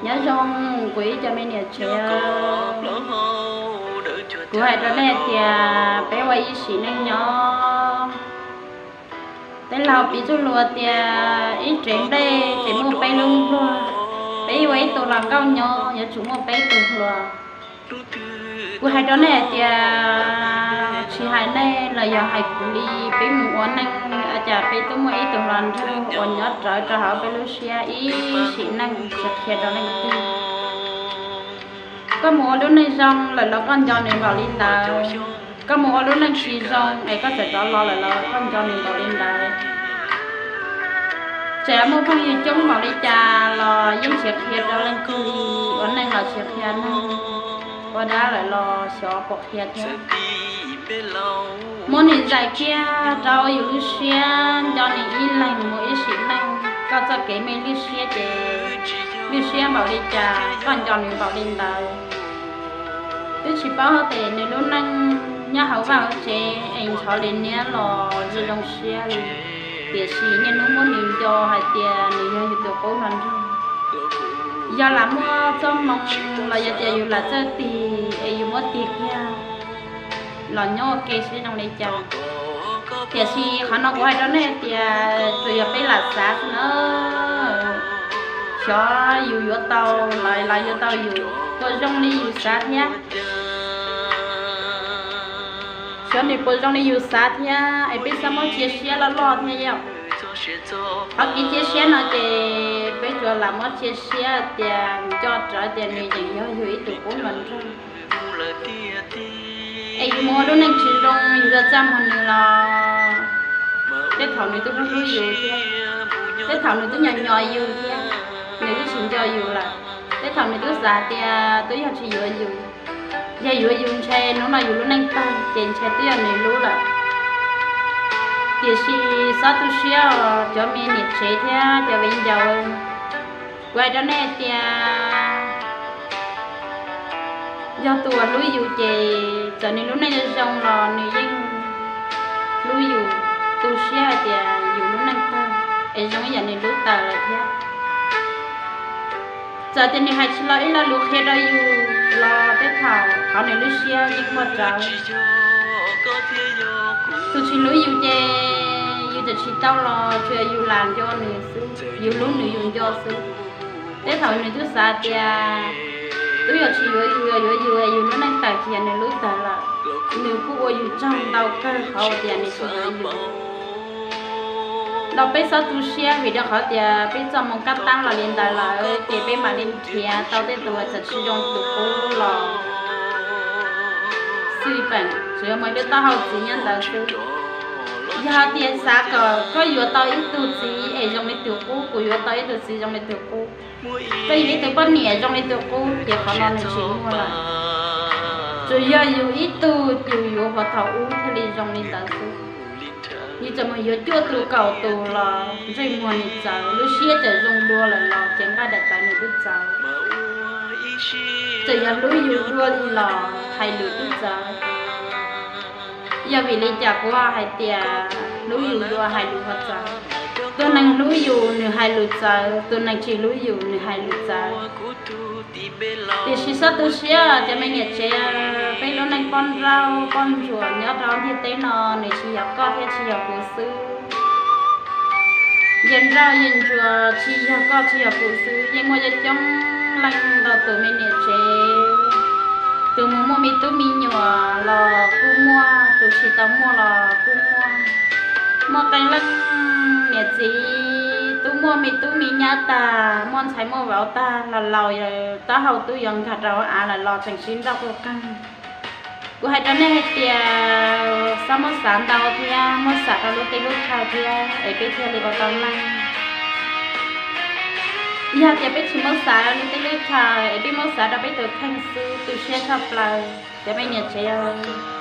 Nyob zoo kuv ib co me niam tsev, kuv hais rau nej tias peb ua ib sim neej nyob, tej laus piv txoj lus tias ib rev nplej ces muaj peb lub npluag, peb ua ib tug hluas nkauj nyob yuav tsum muaj peb tug hluas. Kuv hais rau nej hais tias tsis hais nej los yog hais kuv li, peb mus ua neej ua cas peb twb muaj ib tug hluas nraug uas nyob rawv rau hauv peb lub siab ib sim neej tsis qhia rau leej twg. Koj mus ua lub neej zoo lawm los koj nco nws npaum li ntawd, koj mus ua lub neej tsis zoo es koj txawm rov los lawm los koj nco nws npaum li ntawd. Tseem muaj phooj ywg coob npaum li cas los yeej tsis qhia rau leej twg li, ua neej los tsis qhia neeg, ua dab lawm los xyov puas qhia thiab. Muab nws zais kiag rau yus lub siab, nco nws ib leeg mus ib sim neej, koj txoj kev me lwj siab ces lwj siab npaum li cas koj nco nws npaum li ntawd. Twb tsis paub hais tias nws lub neej nyob hauv vaj hauv tsev es nchov li niab los zoo zoo siab li, tiam sis niaj hnub muab nws nco hais tias nws yog yus tus qub hluas nraug. Yog lam muaj txoj hmoo los yog tias yus lam txawj tig es yus muab tig kiag los nyob ua ke seb zoo li cas. Tiam sis qhov no kuv hais rau nej hais tias tsuas yog peb lam xav xwb na. Xyov yus yuav tau lawv, lawv yuav tau yus puas zoo li yus xav thiab. Xyov nws puas zoo li yus xav thiab es peb txhob muab cia siab loj loj thiab yom. Qhov kev cia siab no ces peb tsuas lam muab cia siab tias nco rawv tias nws yeej yog yus ib tug qub hluas nraug. Es yus mus ua lub neej tsis zoo, yus yuav txaj muag nws los tej thaum nws twb hlub hlub yus thiab, tej thaum nws twb nyo nyo yus thiab, nws twb tsis nco yus lawm. Tej thaum nws twb xav tias twb yog tsis yuav yus, yog yuav yus ntshe hnub no yus lub neej tag ces ntshe twb yog nws lub lawm. Tiam sis txhob tu siab os cov me niam tsev thiab cov viv ncaus. Kuv hais rau nej tias yog tus uas hlub yus ces txawm nws lub neej zoo los nws yeej hlub yus, tu siab hais tias yus lub neej tag es zoo ib yam nws lub tawm lawm thiab. Txawm tias nws hais tsis los ib lo lus qhia rau yus los tej thaum qhov nws lub siab yeej muaj rawv. Tus tsis hlub yus ces yus txawm tsis tau los tsuas yus lam nco nws xwb, yus hlub nws yus nco xwb. Tej thaum nws twb xav tias twb yog tsis yuav yus, yuav yus, yus lub neej tawm tsis yog nws lub tawm lawm. Nws kuj ua yus tsaug ntau kawg qhov uas tias nws tsis yuav yus. Los peb txhob tu siab vim rau qhov tias peb txoj moo kab tab los li ntawd lawm ces peb mam li nrhiav tau tej tus uas txawm tsis zoo tus qub los xwb peem, tsuas yog muaj ib lub taub hau txiv nyob ntawd xwb. Yog hais tias xav kom koj yuav tau ib tug txiv es zoo li tus qub, kuv yuav tau ib tug txiv zoo li tus qub, koj yuav ib tug poj niam zoo li tus qub ces qhov no nws tsis muaj lawm. Tsuas yog yus ib tug yus yuav puag thaum ub thiaj li zoo li ntawd xwb. Yus txawm mus yuav cuaj tus kaum tus los ntsej muag nws txawv, lub siab txawm zoo dua lawm los cev nqaij daim tawv nws twb txawv. Txawm yog hlub yus dua li los hais lus twb txawv. Yog vim li cas kuv ho hais tias hlub yus dua hais lus ho txawv? Tus neeg hlub yus nws hais lus txawv, tus neeg tsis hlub yus nws hais lus txawv. Tiam sis txhob tu siab cov me niam tsev, peb lub neej poj nrauj poj ntsuam nyob rau ntiaj teb no nws tsis yog koj thiab tsis yog kuv xwb. Yawg nrauj yawg ntsuag tsis yog koj tsis yog kuv xwb, yeej muaj coob coob leej ntau tus me niam tsev. Tus mus muaj me tub me nyuam los kuj muaj, tus tsis tau muaj los kuj muaj. Muaj qee leej niam txiv twb muaj me tub me nyab tag, muaj ntxhais muaj vauv tag los laus, taub hau twb yuav nkag rau hauv av lawm los tseem sib nrauj quj qeeg. Kuv hais rau nej hais tias txhob muab xav ntau thiab muab xav rau lub teb lub chaw thiab es peb thiaj li ua tau neej. Yog tias peb tsis muab xav rau lub teb lub chaw es peb muab xav rau peb tus kheej xwb, tu siab tshaj plaws cov me niam tsev.